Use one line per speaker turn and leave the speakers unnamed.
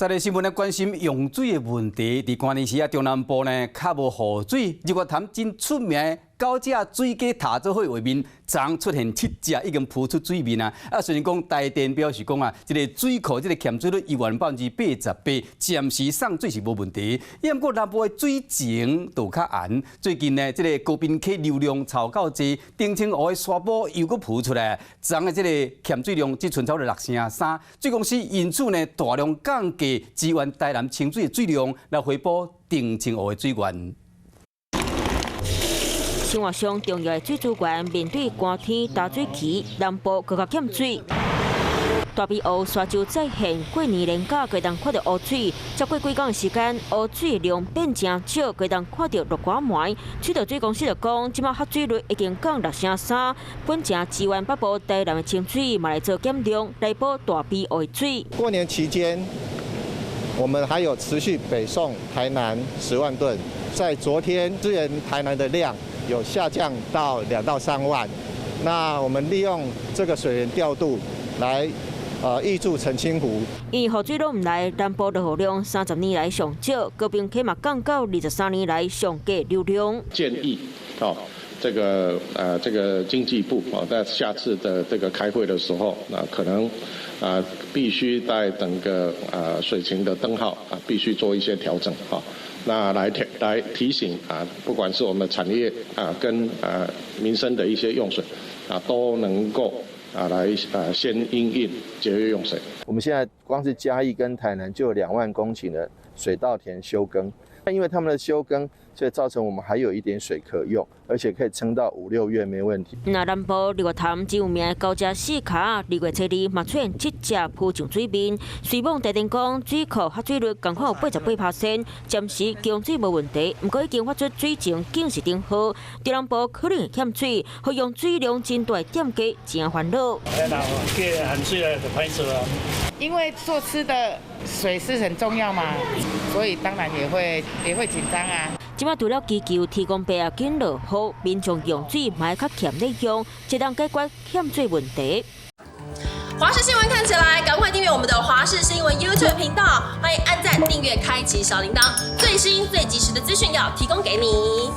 再來新聞來關心用水的問題。佇寒暝時啊，中南部呢較無雨水，日月潭真出名的九隻水雞踏做伙畫面，昨出現七隻已經浮出水面啊！啊，雖然講台電表示講啊，這個水庫這個欠水率猶原88%，暫時送水是無問題。毋過南部的水情就較絚。最近呢，這個高屏溪流量超夠濟，澄清湖的沙埔又閣浮出來，昨的這個欠水量只賰差不多6成3。水公司因此呢，大量降低支援台南清水的水量，來回補澄清湖的水源。
生活上重要的水資源，面對寒天焦水期，南部閣較欠水。大埤湖沙洲再現過年連假，會當看著湖水，才過幾工時間，湖水量變誠少，會當看著綠瓜糜。水道水公司就講，這擺缺水率已經降6成3，本誠支援北部台南的清水，嘛來做減量，來補大埤湖的水。
過年期間，我們還有持續北送台南10萬噸，在昨天支援台南的量有下降到2到3萬，那我們利用這個水源調度來，挹注澄清湖。
因為雨水攏毋來，南部落雨量30年來上少，高屏溪嘛降到23年來上低流量。
建議，哦，這個經濟部啊，在下次的這個開會的時候，那可能啊必須在整個水情的燈號啊必須做一些調整啊。那來提醒啊，不管是我們產業啊，跟民生的一些用水啊，都能夠啊來啊先因應節約用水。
我們現在光是嘉義跟台南就有2萬公頃的水稻田休耕，那因為他們的休耕，所以造成我們還有一點水可用，而且可以撐到五六月沒問題。
那南部日月潭真有名的九隻四跤，2月初2嘛出現七隻浮上水面。雖罔台電講水庫缺水率仝款有88%，暫時供水無問題。毋過已經發出水情警示燈號，中南部可能會欠水，予用水量真大的店家誠煩惱。
因為做吃的水是很重要嘛，所以當然也會緊張啊。
這擺除了祈求天公伯啊緊落雨，民眾用水嘛愛較儉咧用，才能解決欠水問題。
華視新聞看起來，趕快訂閱我們的華視新聞 YouTube 頻道，歡迎按讚、訂閱、開啟小鈴鐺，最新最及時的資訊要提供給你。